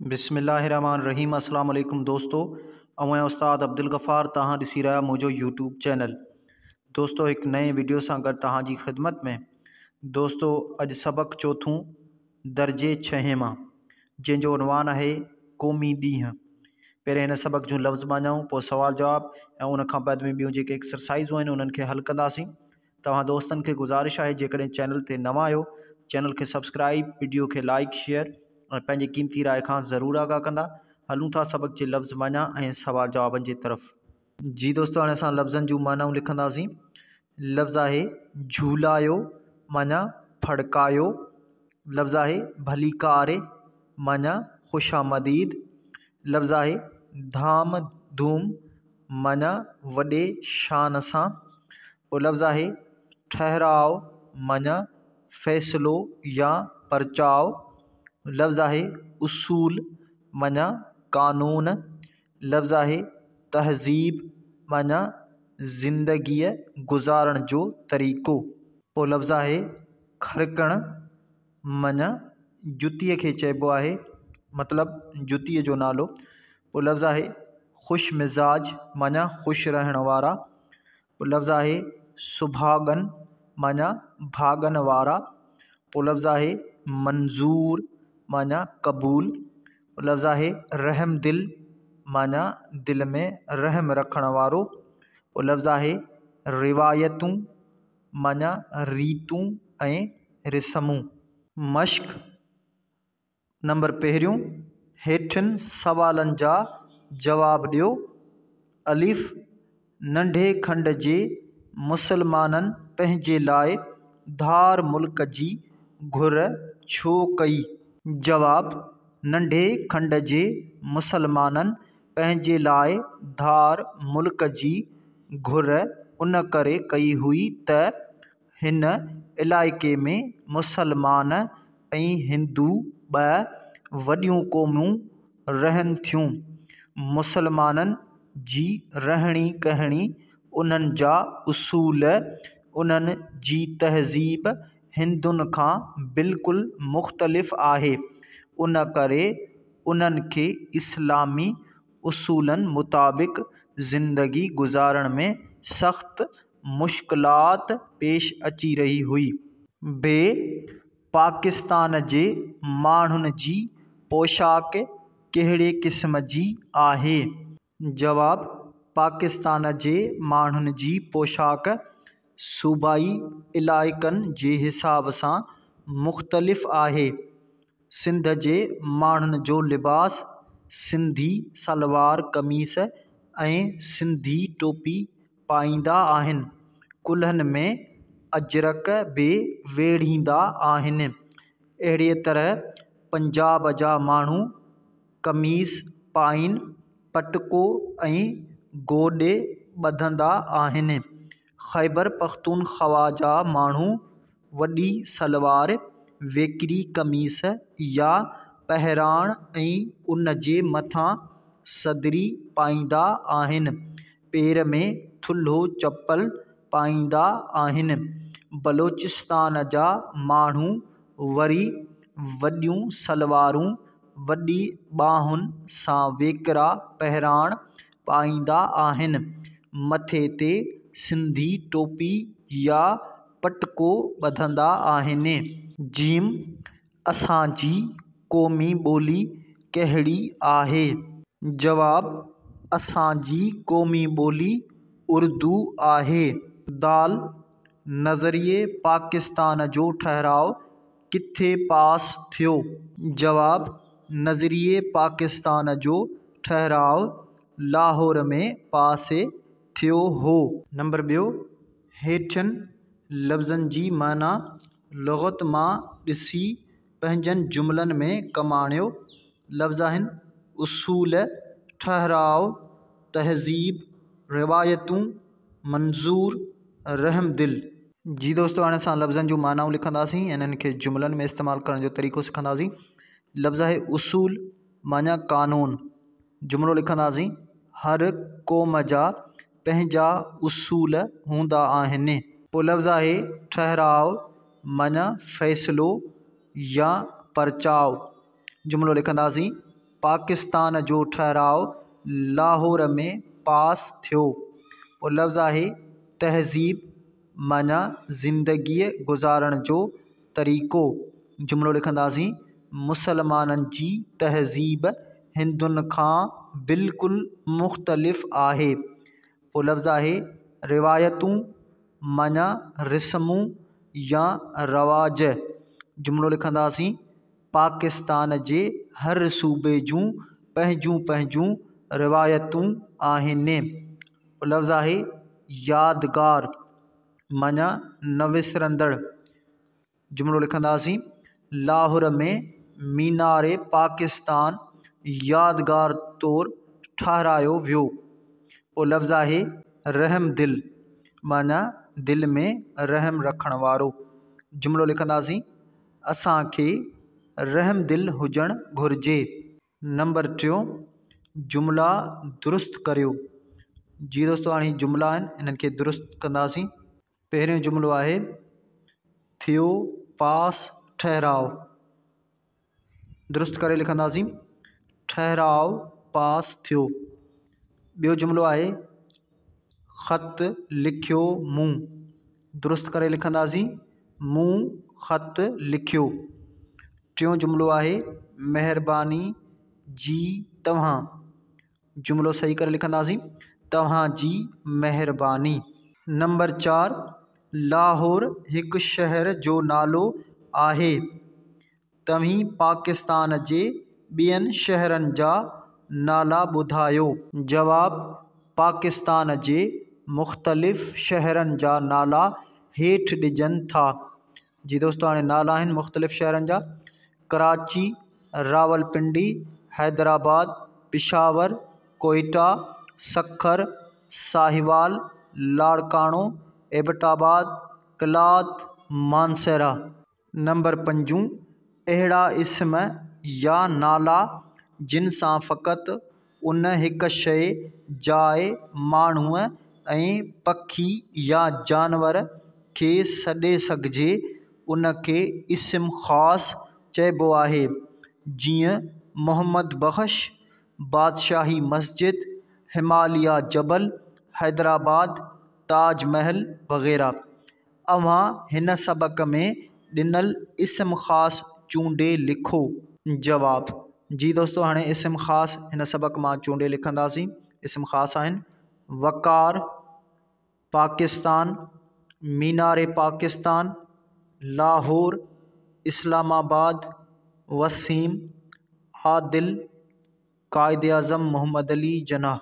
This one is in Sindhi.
بسم الله الرحمن الرحيم السلام عليڪم دوستو آئون آهيان استاد عبدالغفار توهان ڏسي رهيا منهنجو يوٽيوب چينل دوستو هڪ نئين وڊيو سان گڏ توهان جي خدمت ۾ دوستو اڄ سبق چوٿون درجي ڇهين مان جنهن جو عنوان آهي قومي ڏينهن پهرين هن سبق جون لفظ معنائون پوء سوال جواب ۽ ان کان بعد ۾ ٻيون جيڪي ايڪسرسائزون آهن انهن کي حل ڪنداسين توهان دوستن کي گذارش آهي جيڪڏهن چينل تي نوان آهيو چينل کي سبسڪرائيب وڊيو کي لائيڪ شيئر ۽ پنهنجي قيمتي راء کان ضرور آگاهه ڪندا هلون ٿا سبق جي لفظ معنيٰ ۽ سوال جوابن جي طرف. جي دوستو هاڻي اسان لفظن جون معنائون لکنداسين لفظ آهي جهولايو معنيٰ ڦڙڪايو لفظ آهي ڀليڪار معنيٰ خوش آمديد لفظ آهي ڌام ڌوم معنيٰ وڏي شان سان پوء لفظ آهي ٺهراء معنيٰ فيصلو يا پرچاء، لفظ آهي اصول معنيٰ قانون، لفظ آهي تهذيب معنيٰ زندگيء گذارڻ جو طريقو. پوء لفظ آهي کرڪڻ معنيٰ جتيء کي چئبو آهي مطلب جتيء جو نالو. پوء لفظ آهي خوش مزاج معنيٰ خوش رهڻ وارا. پوء لفظ آهي سڀاڳن معنيٰ ڀاڳن وارا. پوء لفظ آهي منظور معنيٰ قبول. پوء لفظ آهي رحم دل معنيٰ دل ۾ رحم رکڻ وارو. پوء لفظ آهي روايتون معنيٰ ريتون ۽ رسمون. مشق نمبر پهريون، هيٺين سوالن جا جواب ڏيو. الف، ننڍي کنڊ جي مسلمانن پنهنجي لاء ڌار ملڪ جي گهر ڇو ڪئي؟ جواب، ننڍي کنڊ جي مسلمانن پنهنجي لاء ڌار ملڪ جي گهر ان ڪري ڪئي هئي ته هن علائقي ۾ مسلمان ۽ هندو ٻه وڏيون قومون رهن ٿيون. مسلمانن جي رهڻي ڪهڻي، انهن جا اصول، انهن جي تهذيب هندن کان بلڪل مختلف آهي، ان ڪري انهن کي اسلامي اصولن مطابق زندگي گذارڻ ۾ سخت مشڪلات پيش اچي رهي هئي. بي، پاڪستان جي ماڻهن جي پوشاڪ ڪهڙي قسم جي آهي؟ جواب، پاڪستان جي ماڻهن جي پوشاڪ صوبائي علائقن جي حساب سان مختلف آهي. سنڌ جي ماڻهن جو لباس سنڌي سلوار قميص ۽ سنڌي ٽوپي پائيندا آهن. ڪلهن ۾ اجرڪ به ويڙهيندا آهن. اهڙيء طرح پنجاب جا ماڻهو قميص پائين، پٽڪو ۽ گوڏي ٻڌندا آهن. خيبر پختونخوا جا ماڻهو وڏي سلوار، ويڪري قميص يا پهراڻ ۽ ان جي مٿان صدري پائيندا آهن. پير ۾ ٿلهو چپل پائيندا آهن. بلوچستان جا ماڻهو وري وڏيون سلوارون، وڏي ٻانهن سان ويڪرا پهراڻ پائيندا آهن. مٿي تي سنڌي ٽوپي يا پٽڪو ٻڌندا آهن. جيم، اسان جي قومي ٻولي ڪهڙي آهي؟ جواب، اسان جي قومي ٻولي اردو آهي. دال، نظريي پاڪستان جو ٺهراء ڪٿي پاس ٿيو؟ جواب، نظريي پاڪستان جو ٺهراء لاهور ۾ پاس ٿيو هو. نمبر ٻيو، هيٺين لفظن جي معنيٰ لغت مان ڏسي پنهنجن جملن ۾ ڪم آڻيو. لفظ آهن، اصول، ٺهراء، تهذيب، روايتون، منظور، رحمدل. جي دوستو هاڻي اسان لفظن جون معنائون لکنداسين ۽ انهن کي جملن ۾ استعمال ڪرڻ جو طريقو سکنداسين. لفظ آهي اصول معنيٰ قانون. جملو لکنداسين، هر قوم جا پنهنجا اصول هوندا آهن. پوء لفظ آهي ٺهراء معنيٰ فيصلو يا پرچاء. جملو لکنداسين، پاڪستان جو ٺهراءُ لاهور ۾ پاس ٿيو. پوءِ لفظ آهي تهذيب معنيٰ زندگيءَ گذارڻ جو طريقو. جملو لکنداسين مسلمانن جي تهذيب هندن کان بلڪل مختلف آهي. پوءِ لفظ آهي روايتون معنيٰ رسمون يا رواج. جملو لکنداسين پاڪستان جي هر صوبي جون پنهنجون پنهنجون روايتون آهن. پوءِ لفظ آهي يادگار معنيٰ نه وسرندڙ. جملو لکنداسين لاهور ۾ مينار پاڪستان يادگار طور ٺهرايو ويو. پوءِ لفظ آهي رحم دل معنيٰ دل ۾ رحم رکڻ وارو. جملو لکنداسين اسان کي رحم دل هجڻ گهرجي. نمبر ٽيون جملا درست ڪريو. جي دوستو هاڻي جملا آهن انهن کي درست ڪنداسين. پهريون جملو آهي ٿيو پاس ٺهراءُ. درست ڪري لکنداسين ٺهراءُ پاس ٿيو. ٻيو جملو آهي خط لکيو مون. درست ڪري لکنداسين مون خط لکيو. ٽيون جملو آهي مهرباني جي توهان. جملو صحيح ڪري لکنداسين توهان جي مهرباني. نمبر 4 لاهور هڪ شهر جو نالو آهي. توهين پاڪستان جي ٻين شهرن جا نالا ٻڌايو. جواب پاڪستان جي مختلف شهرن جا نالا هيٺ ڏجن ٿا. جي دوستو هاڻي نالا آهن مختلف شهرن جا: ڪراچي، راولپنڊي، حيدرآباد، پشاور، ڪوئيٽا، سکر، ساهيوال، لاڙڪاڻو، ايبٽ آباد، قلات، مانسهرا. نمبر 5 اهڙا اسم يا نالا جن سان فقط ان هڪ شيءِ، جاءِ، ماڻهوءَ ۽ پکي يا جانور کي سڏي سگهجي ان کي اسم خاص چئبو آهي. جيئن محمد بخش، بادشاهي مسجد، هماليه جبل، حيدرآباد، تاج محل وغيره. اوهان هن سبق ۾ ڏنل اسم خاص چونڊي لکو. جواب جي دوستو هاڻي اسم خاص هن سبق مان چونڊي لکنداسين. اسم خاص آهن وقار، پاڪستان، مينار پاڪستان، لاهور، اسلام آباد، وسيم، عادل، قائد اعظم محمد علي جناح.